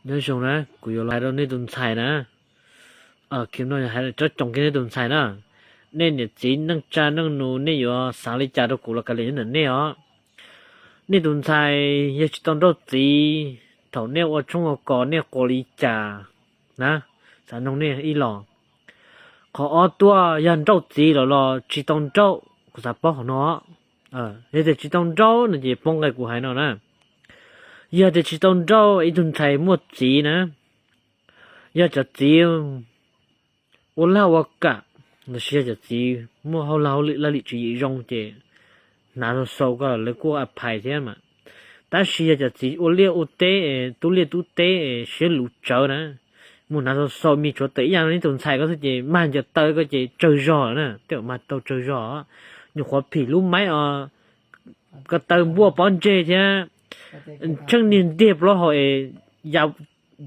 Nyob zoo na, kuv yuav los hais rau nej tus ntxhais na, hais tsob coos kiag nej tus ntxhais na. Nej niam txiv neej tsa neej nus nej yuav xav li cas rau kuv los kav liam nyob ntawm nej os. Nej tus ntxhais yog tsis tau nrauj txiv, thaum nej ua tshoob ua kos nej quas li cas na, xav noog nej ib los. Qhov ob tuaj yog nrauj txiv los los tsis tau nrauj, kuv xav paub qhov no. Yog tias tsis tau nrauj no ces poob nqe kuv hais no na. Yog tias tsis tau nrauj ib tug ntxhais muaj txiv na, yog cov txiv ua laj ua kam los sis yog cov txiv muaj hauj laj hauj lwm laj lim tswv yim zoo ces hnav xau xau ko lawv kuj a phais thiab mas. Tab sis yog cov txiv ua liaj ua teb, tub liaj tub teb, siab luv tsawv na, mus hnav xau xau me tshuav tawm ib yam li nej tus ntxhais ko xwb ces mag ncaws taw ko ces tsawg zog na, tej zaum mag tau tsawg zog. Nyuam qhuav phim lub maib os, ko taw npuaj pob ntseg thiab tsheej niag ntiag plaub hau es ya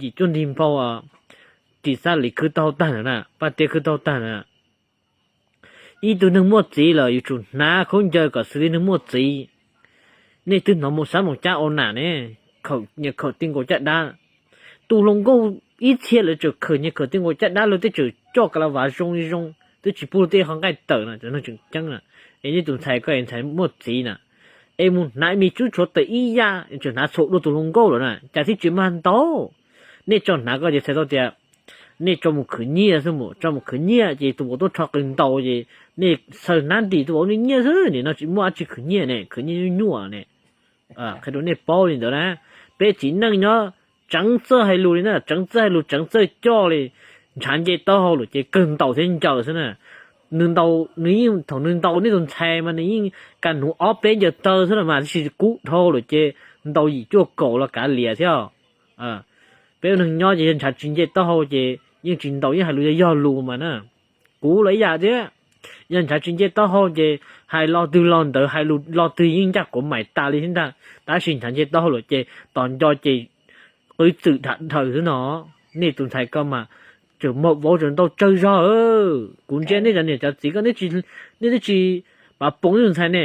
yim cuaj ntig nphau, ris xab lis khwb taub hau tag na, paj tiab khwb taub hau tag na. Ib tug neeg muaj txiv lawm yuav tsum hnav khaub ncaws kom xws li neeg muaj txiv. Nej twb hnov mus sab mus cab ua nam ne, nyias khawm ti nkaus caj dab. Tus hluas nkauj ib txhia lawv tseem khawm nyias khawm ti nkaus caj dab, lawv twb tseem coj ka la vas zoo li zoo, twb tsis pub tej qhov nqaij tawm no, cov neeg tseem ceeb na. Es nej tus ntxhais ko es ntxhais muaj txiv na, es mus hnav me tsub tshuav tawm ib yam, tseem hnav txhuam dua tus hluas nkauj lawm na, cas thiaj tsis mag ntau. Nej tso hnav ko ces txhais tau tias nej tso mus khwv nyiaj xwb, mus tso mus khwv nyiaj ces tus vauv tuaj rho qws ntaus ces nej xaws hnab ntim tus vauv nyiaj xwb, nim no tsis muaj dab tsi khwv nyiaj ne, khwv nyiaj nyuaj nyuaj ne. Qhia rau nej paub li ntawd na, peb txiv neej nyob tseev txawj hais lus li na, tseev txawj hais lus tseev txawj coj li. Ntshav nce taub hau lawm ces kawg ntaus thiab ncaws xwb na. Nws ntaus, nws yeej thaum nws ntaus nej tus ntxhais mas nws yeej ka nuv ob peb ncaws taw xwb los mas, tab sis kub dhau lawm ces ntaus yim cuaj kaum los kav liam thiab. Peb ua neeg nyob ces yog ntshav tsis nce taub hau ces yeej tsis ntaus, yeej hais lus yog yog lus mas na. Kuv los ib yam thiab, yog ntshav tsis nce taub hau ces hais lo twg lo ntawd, hais lus lo twg yeej ncaj quav mais tas li thiab ntag. Tab sis ntshav nce taub hau lawm ces tos nco ces qwv txwm dham dhawm xwb no. Nej tus ntxhais ko mas tseem muaj vauv tseem ntau tsawg zog. Kuv ntsia nej cov niam cov txiv ko, nej twb tsis pav poos nej tus ntxhais ne.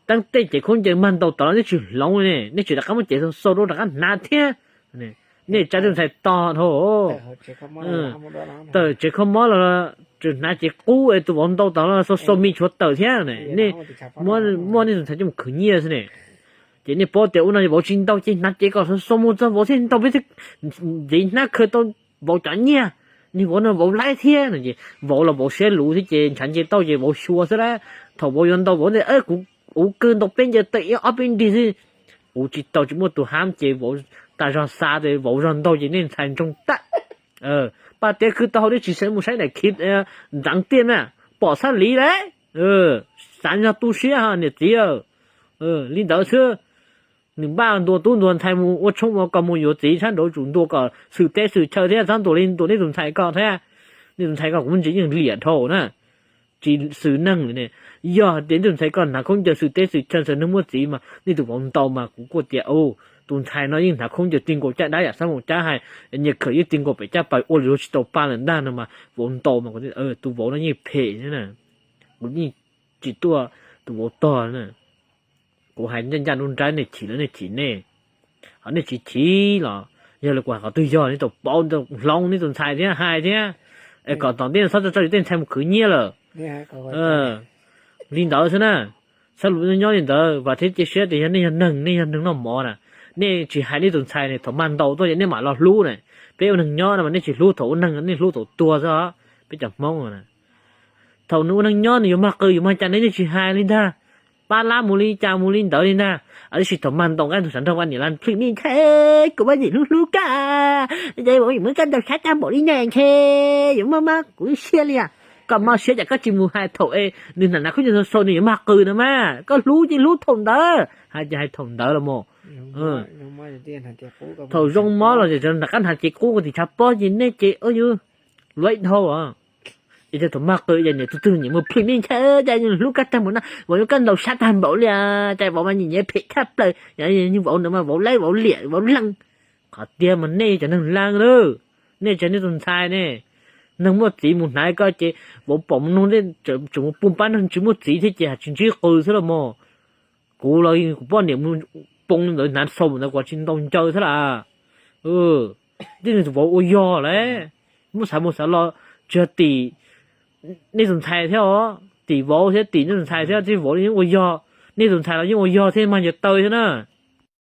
Teeb tej cev khaub ncaws mag ntaus tod los nej tsis hloov ne, nej tseem rov qab muab cev xau xau rau rov qab hnav thiab. Nej tsa tus ntxhais to dhau. Tawm tsev kho mob los tseem hnav cev qub es tus vauv ntaus tod los xau xau me tshuav tawm thiab ne. Nej muab nej tus ntxhais coj mus khwv nyiaj xwb ne. Ces nej paub tias ua no vauv tsis ntaus ces hnav cev kom xau xau mus txog vauv thiaj ntaus, peb thiaj ntxiv hnab khaws tau vauv cov nyiaj. Niag vauv no vauv laib thiab no ces vauv los vauv siab luv thiab ces ntshav nce taub ces vauv xyuas xwb lawm. Thaum vauv yuav ntaus vauv tias, kuv, kuv kawg ntaus peb ncaws taw ib ob peb nrig xwb, kuv tsis tau, tsis muaj tus hab ces vauv tas zog xav tias vauv zog ntau ces nej ntxhais ntsoog tag. Paj tiab khwb taub hau twb tsis mus saib daim khiv ntxeev tiaj na, pom xab liv lawm. Xav zog tu siab niam txiv. Li ntawd xwb, nws npaj ntuas tub ntuas ntxhais mus ua tshoob ua kos mus yuav txiv, txhob nrauv tsum ntuas kom xwm teb xwm chaw thiab, txhob ntuas li ntuas nej tus ntxhais ko thiab. Nej tus ntxhais ko kuv ntsia yeej liam dhau na, tsis xwm neeg li ne. Yog tias nej tus ntxhais ko hnav khaub ncaws xwm teb xwm chaw xwm neeg muaj txiv mas nej tus vauv ntaus mas kuv kuj tias, tus ntxhais no yeej hnav khaub ncaws ti nkaus caj dab yam xab maum cab hais, nyias khawm yeej ti nkaus pem caj pas ua li luag tsis tau pa lawm ntag no mas vauv ntaus mas kuv tias tus vauv no yeej phem na. Kuv yeej tsis tuaj tus vauv tog na. Kuv hais ncaj ncaj nruab nrab, nej chim los nej chim nej, ho nej tsis chim los yog li kuv hais qhov twg yog nej tau paub, tau hloov nej tus ntxhais thiab hais thiab, es kom tom ntej txhob tso tso yus tej ntxhais mus khwv nyiaj lawm. Li ntawd xwb na. Xab lus nyob li ntawd, vam thiab cia siab tias yog nej yog neeg, nej yog neeg noj mov na, nej tsis hais nej tus ntxhais ne, thaum mag ntaus tuaj ces nej mam los hlub na. Peb ua neeg nyob no mas nej tsis hlub thaum ua neeg, nej hlub thaum tuag xwb. Peb cov Hmoob na, thaum nws ua neeg nyob nws yuav mag qw yuav mag cas nej yeej tsis hais li ntag, pab lab mus li cas mus li ntawd li ntag. Tab sis thaum mag ntaus nqaij ntug sav nrog vaj niam laj plhwm me nthe, kuv vaj niam hlub hlub koj, ces vauv yuav muab koj ntaus sab tag npaum li ne ntshe yuav maj maj kuv lub siab li. Koj mob siab cas koj tsis mus hais thaum es nws hnav hnav khaub ncaws xau xau nws yuav mag qw no mas, koj hlub ces hlub thaum ntawd, hais ces hais thaum ntawd los mas. Thaum zoo mob los ces rov qab hnav cev qub ko tim tshav pob ces nej ces ua yus luav dhau. Es thaum mag qw ces niam tug twg nyiam mus plhwm me nthe, cas hlub koj tag npaum no, vauv yuav koj ntaus sab tag npaum li, cas vauv mas nyiam nyiam phem tshaj plaws, vauv ntawd mas vauv laib vauv liam vauv leej. Qhov tiag mas nej cov neeg leej lawm, nej tsis hais nej tus ntxhais ne. Neeg muaj txiv mus hnav ko ces vauv pom mus noog, tseem mus pub pab neeg tsis muaj txiv thiab ces hais tsis ntsib qw xwb los mas. Kuv los kuv poj niam mus poob li ntawd hnav xau ntawd kuv tsis ntaus ncaws xwb las. Tej niag tus vauv ua yog lawm, muab xav mus xav los tsis yog tim nej tus ntxhais thiab os, tim vauv thiab tim nej tus ntxhais thiab, tej vauv yeej ua yog, nej tus ntxhais los yeej ua yog thiab mas ncaws taw thiab na.